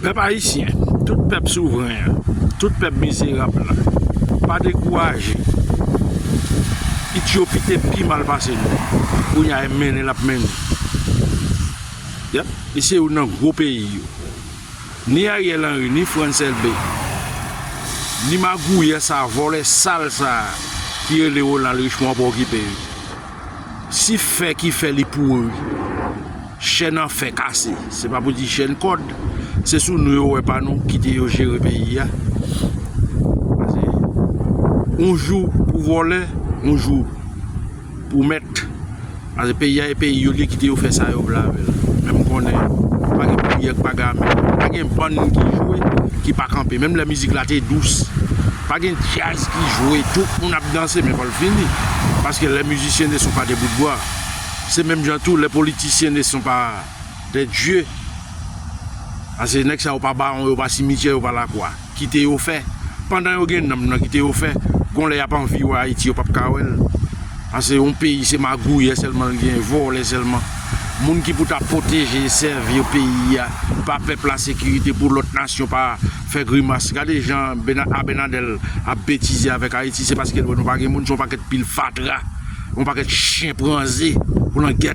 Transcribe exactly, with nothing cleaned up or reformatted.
Pèp ayisyen, tout pèp souvren an, tout pèp mizerab la, pa dekouraje. Etyopi te pi mal pase nou. Kounye a, e mennen l ap mennen. Yep, e se youn nan gwo peyi yo. Ni Ariel Henry, ni Frantz Elbé, ni magouyè sa, vòlè sal sa ki rele Ronald Richemond pa okipe yo. Si fè ki fè li pouri, chèn an fè kase. Se pa pou di chèn kòd. Se sou nou yo wè pa nou, kite yo jere peyi a. Paske yon jou pou vòlè, yon jou pou mèt. Paske peyi a e peyi yo, li kite yo fè sa yo vle avè l. Men m konnen pa gen priyè k pa game, pa gen bann ki jwe ki pa kanpe. Menm lè mizik la te dous, pa gen djaz ki jwe, tout moun ap danse, men fò l fini. Paske les musiciens ne sont pas des bouts de bois. Se menm jan tou, les politiciens ne sont pas des dieux. Paske nèg sa yo pa bawon, yo pa simityè, yo pa lakwa. Kite yo fè. Pandan yo gen nanm nan, kite yo fè. Gon lè y ap anvi wè Ayiti, yo p ap ka wè l. Paske yon peyi se magouyè sèlman l gen, vòlè sèlman. Moun ki pou ta pwoteje, sèvi peyi a, ba pèp la sekirite pou lòt nasyon pa fè grimas. Gade jan Bena- Abinader ap betize avèk Ayiti, se paske nou pa gen moun, se yon pakèt pil fatra, yon pakèt chen pranze pou langèt.